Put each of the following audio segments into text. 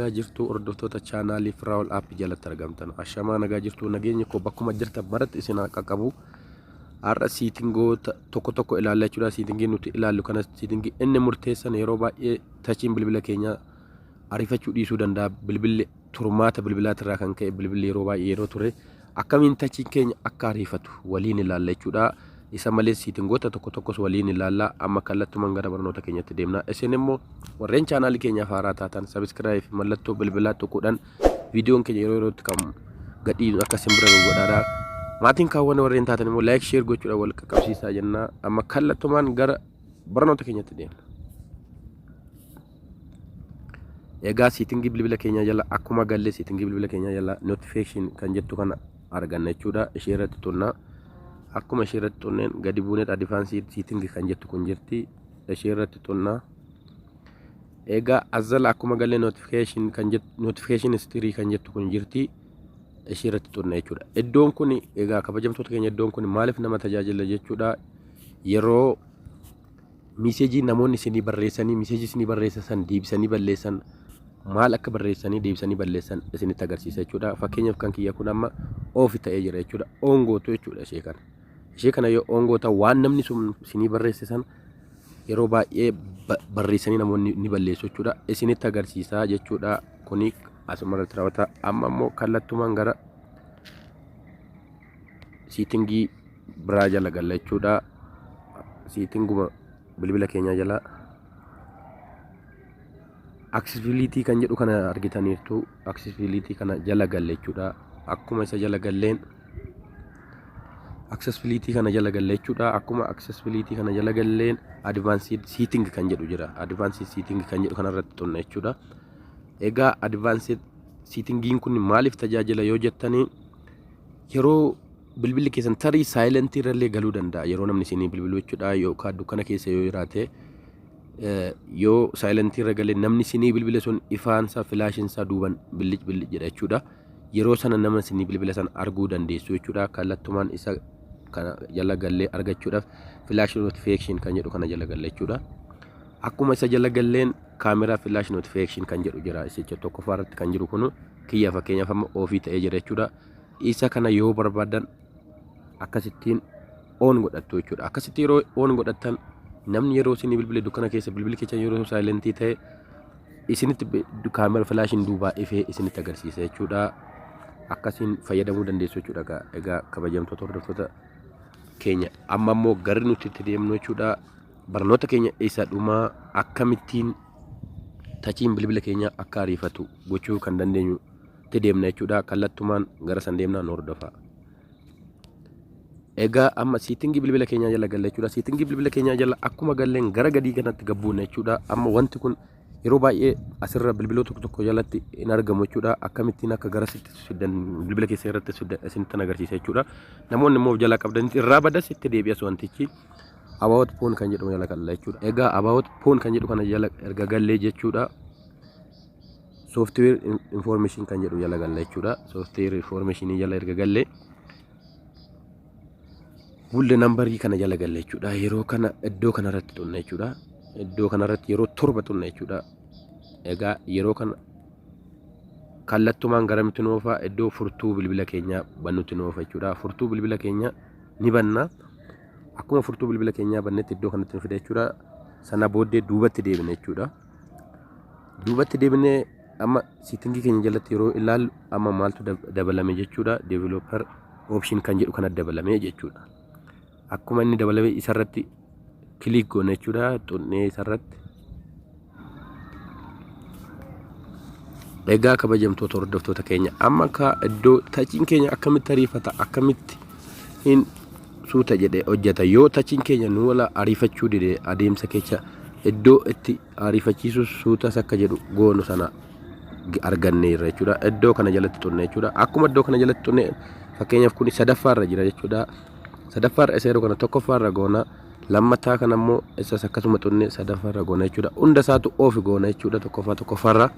Nagaa jirtuu hordoftoota chaanaalii Firaa'ol App jalatti argamtan. Ashamaa, nagaa jirtuu? Nageenyi koo bakkuma jirtan maratti isin haa qaqqabu. Har'a settingoota tokko tokko ilaalla jechuudha. Settingii nuti ilaallu kanas settingii inni murteessan yeroo baay'ee touchiin bilbila keenyaa ariifachuu dhiisuu danda'a. Bilbilli turmaata bilbilaatirraa kan ka'e bilbilli yeroo baay'ee yeroo ture akkamiin touchiin keenya akka ariifatu waliin ilaalla jechuudha. Isa malees settingoota tokko tokkos waliin ilaalla. Amma kallattumaan gara barnoota keenyatti deemna. Isin immoo warreen chaanaalii keenyaaf haaraa taatan subscribe mallattoo bilbilaa tuquudhaan viidiyoon keenya yeroo yerootti kan gadhiinu akka isin bira godhaadha. Maatiin kaawwan warreen taatan immoo like, share gochuudhaan wal qaqqabsiisaa jenna. Amma kallattumaan gara barnoota keenyatti deemna. Egaa settingii bilbila keenyaa jala akkuma galle settingii bilbila keenyaa jala notification kan jettu kana arganna jechuudha. Ishee irratti tuqna. Akkuma ishee irratti tuqneen gadi buuneet advanced setting kan jettu kun jirti. Ishee irratti tuqna. Egaa as jala akkuma galle notification kan jettu, notification history kan jettu kun jirti. Ishee irratti tuqna jechuudha. Iddoon kun egaa, kabajamtoota keenya, iddoon kun maaliif nama tajaajila jechuudha. Yeroo messageii namoonni isinii barreessanii, messageii isinii barreessan san deebisanii balleessan, maal akka barreessanii deebisanii balleessan isinitti agarsiisa jechuudha. Fakkeenyaaf kan kiyya kun amma off ta'ee jira jechuudha. On gootu jechuudha ishee kana. Ishee kana yoo on goota, waan namni sun isinii barreesse san yeroo baay'ee barreessanii namoonni ni balleessu jechuudha. Isinitti agarsiisa jechuudha. Kuni asuma irratti raawwata. Amma immoo kallattumaan gara settingii biraa jala galla jechuudha. Settinguma bilbila keenyaa jala accessibility kan jedhu kana argitaniirtu. Accessibility kana jala galle jechuudha. Akkuma isa jala galleen, accessibility kana jala galle jechuudha. Akkuma accessibility kana jala galleen advanced setting kan jedhu jira. Advanced setting kan jedhu kanarratti tuqna jechuudha. Egaa advanced settingiin kun maaliif tajaajila yoo jettanii, yeroo bilbilli keessan tarii silentii irrallee galuu danda'a yeroo namni isinii bilbilu jechuudha, yookaan dukkana keessa yoo jiraate, yoo silentii irra galee namni isinii bilbile sun ifaansaa, flashinsaa duuban billic billic jedha jechuudha. Yeroo sana nama isinii bilbila sana arguu dandeessu jechuudha. Kallattumaan isa kana jala gallee argachuudhaaf flash notification kan jedhu kana jala galle jechuudha. Akkuma isa jala galleen camera flash notification kan jedhu jira. Isicha tokkoffaa irratti kan jiru kun kiyya fakkeenyaaf amma offii ta'ee jira jechuudha. Isa kana yoo barbaadan akkasittiin on godhattu jechuudha. Akkasitti yeroo on godhattan, namni yeroo isinii bilbile dukkana keessa bilbilli keessa yeroo silentii ta'e isinitti camera flashiin duubaa ifee isinitti agarsiisa jechuudha. Akkasiin fayyadamuu dandeessu jechuudha. Egaa kabajamtoota hordoftoota keenya, amma immoo garri nuti itti deemnu jechuudha. Barnoota keenya isa dhumaa akkamittiin touchiin bilbila keenya akka ariifatu gochuu kan dandeenyu itti deemna jechuudha. Kallattumaan gara san deemnaa, nu hordofaa. Egaa amma settingii bilbila keenyaa jala galle jechuudha. Settingii bilbila keenyaa jala akkuma galleen gara gadii kanatti gabbuuna jechuudha. Amma wanti kun yeroo baay'ee asirra bilbiloota tokko tokko jalatti hin argamu jechuudha. Akkamittiin akka garasitti fiddan, bilbila keessa irratti fiddan isinitti agarsiisa jechuudha. Namoonni immoo of jalaa qabdan irraa badas itti deebi'as wantichi. About phone kan jedhamu jala galla jechuudha. Egaa about phone kan jedhu kana jala erga gallee jechuudha. Software information kan jedhu jala galla jechuudha. Software information jala erga gallee build numberii kana jala galle jechuudha. Yeroo kana iddoo kanarratti tuqna jechuudha. Iddoo kanarratti yeroo torba tuqna jechuudha. Egaa yeroo kana kallattumaan garamitti nu oofaa? Iddoo furtuu bilbila keenyaa bannutti nu oofa jechuudha. Furtuu bilbila keenyaa ni banna. Akkuma furtuu bilbila keenyaa bannetti iddoo kanatti nu fida jechuudha. Sana booddee duubatti deebina jechuudha. Duubatti deebinee amma settingii keenya jalatti yeroo ilaallu amma maaltu dabalame jechuudha? Developer option kan jedhu kana dabalame jechuudha. Akkuma inni dabalame isarratti click goona jechuudha. Tuqnee isarratti. Egaa kabajamtoota hordoftoota keenya, amma akka iddoo touchiin keenya akkamitti ariifata, akkamitti hin suuta jedhee hojjeta, yoo touchiin keenya nu wala ariifachuu dide, adeemsa keessa iddoo itti ariifachiisu suutas akka jedhu goonu sana arganneerra jechuudha. Iddoo kana jalatti tuqne jechuudha. Akkuma iddoo kana jalatti tuqne, fakkeenyaaf kun sadaffaarra jira jechuudha. Sadaffaarra isa yeroo kana tokkoffaarra goona. Lammataa kana immoo isas akkasuma tuqne sadaffaarra goona jechuudha. Hunda isaatu off goona jechuudha, tokkoffaa tokkoffaarra.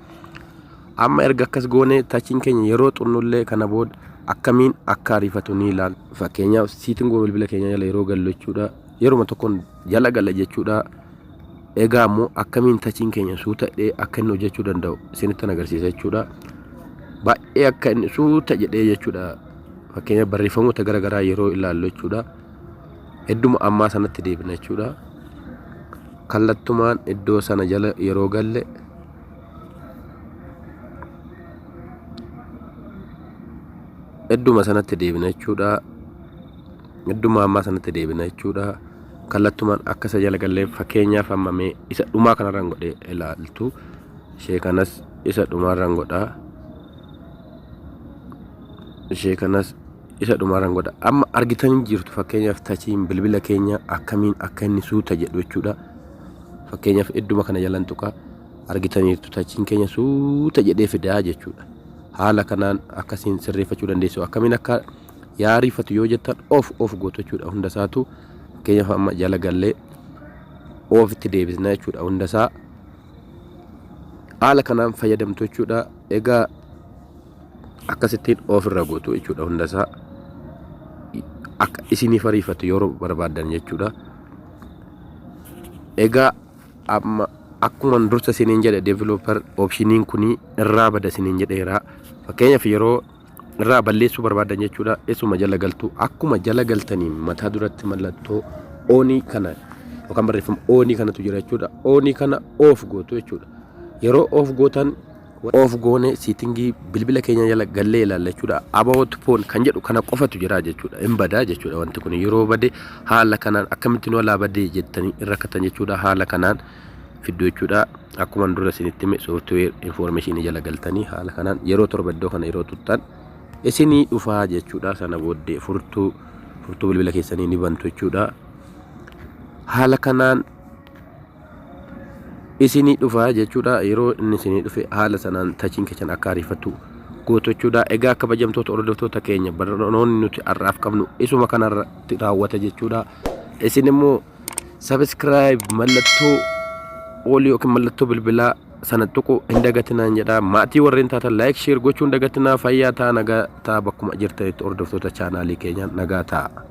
Amma erga akkas goone touchiin keenya yeroo tuqnullee kana booda akkamiin akka ariifatu ni ilaalla. Fakkeenyaaf settinguma bilbila keenya jala yeroo gallu jechuudha. Yeruma tokkoon jala gala jechuudha. Egaa immoo akkamiin touchiin keenya suuta jedhee akka inni hojjechuu danda'u isinittan agarsiisa jechuudha. Baay'ee akka inni suuta jedhee jechuudha. Fakkeenya barreeffamoota gara garaa yeroo ilaallu jechuudha. Hedduma ammaa sanatti deebina jechuudha. Kallattumaan iddoo sana jala yeroo galle, hedduma sanatti deebina jechuudha. Hedduma ammaa sanatti deebina jechuudha. Kallattumaan akka isa jala gallee, fakkeenyaaf amma mee isa dhumaa kanarraan godhee ilaaltu. Ishee kanas isa dhumaarraan godhaa. Ishee kanas isa dhumaarraan godha. Amma argitanii jirtu, fakkeenyaaf touchiin bilbila keenya akkamiin akka inni suuta jedhu jechuudha. Fakkeenyaaf idduma kana jalan tuqa, argitaniirtu, touchiin keenya suuta jedhee fidaa jechuudha. Haala kanaan akkasiin sirreeffachuu dandeessu. Akkamiin akka yaariifatu yoo jettan, off off gootu jechuudha hunda isaatu. Fakkeenyaaf amma jala gallee offitti deebisna jechuudha hunda isaa. Haala kanaan fayyadamtu jechuudha. Egaa akkasittiin off irra gootu jechuudha hunda isaa, akka isiniif ariifatu yeroo barbaaddan jechuudha. Egaa amma akkuma dursa isiniin jedhe, developer optioniin kun irraa bada isiniin jedheera. Fakkeenyaaf yeroo irraa balleessuu barbaadan jechuudha, isuma jala galtu. Akkuma jala galtaniin mataa duratti mallattoo onii kana yookaan barreeffama onii kanatu jira jechuudha. Onii kana off gootu jechuudha. Yeroo off gootan, off goone settingii bilbila keenya jala gallee ilaalla jechuudha. About phone kan jedhu kana qofatu jira jechuudha. Hin badaa jechuudha wanti kun. Yeroo bade haala kanaan akkamitti nu alaa badee jettanii irra rakkatan jechuudha. Haala kanaan fiddu jechuudha. Akkuma dura isinitti hime, software information jala galtanii haala kanaan yeroo 7 iddoo kana yeroo tuttan isinii dhufaa jechuudha. Sana booddee furtuu bilbila keessanii ni bantu jechuudha. Haala kanaan isinii dhufaa jechuudha. Yeroo inni isinii dhufe haala sanaan touchiin keessan akka ariifatu gootu jechuudha. Egaa kabajamtoota hordoftoota keenya, barnoonni nuti har'aaf qabnu isuma kanarratti raawwata jechuudha. Isin immoo subscribe, mallattoo oolii yookiin mallattoo bilbilaa sana tuqu hin dagatinaan jedha. Maatii warreen taatan like, share gochuu hin dagatinaa. Fayyaa ta'a, nagaa ta'a, bakkuma jirtanitti hordoftoota chaanaalii keenya, nagaa ta'a.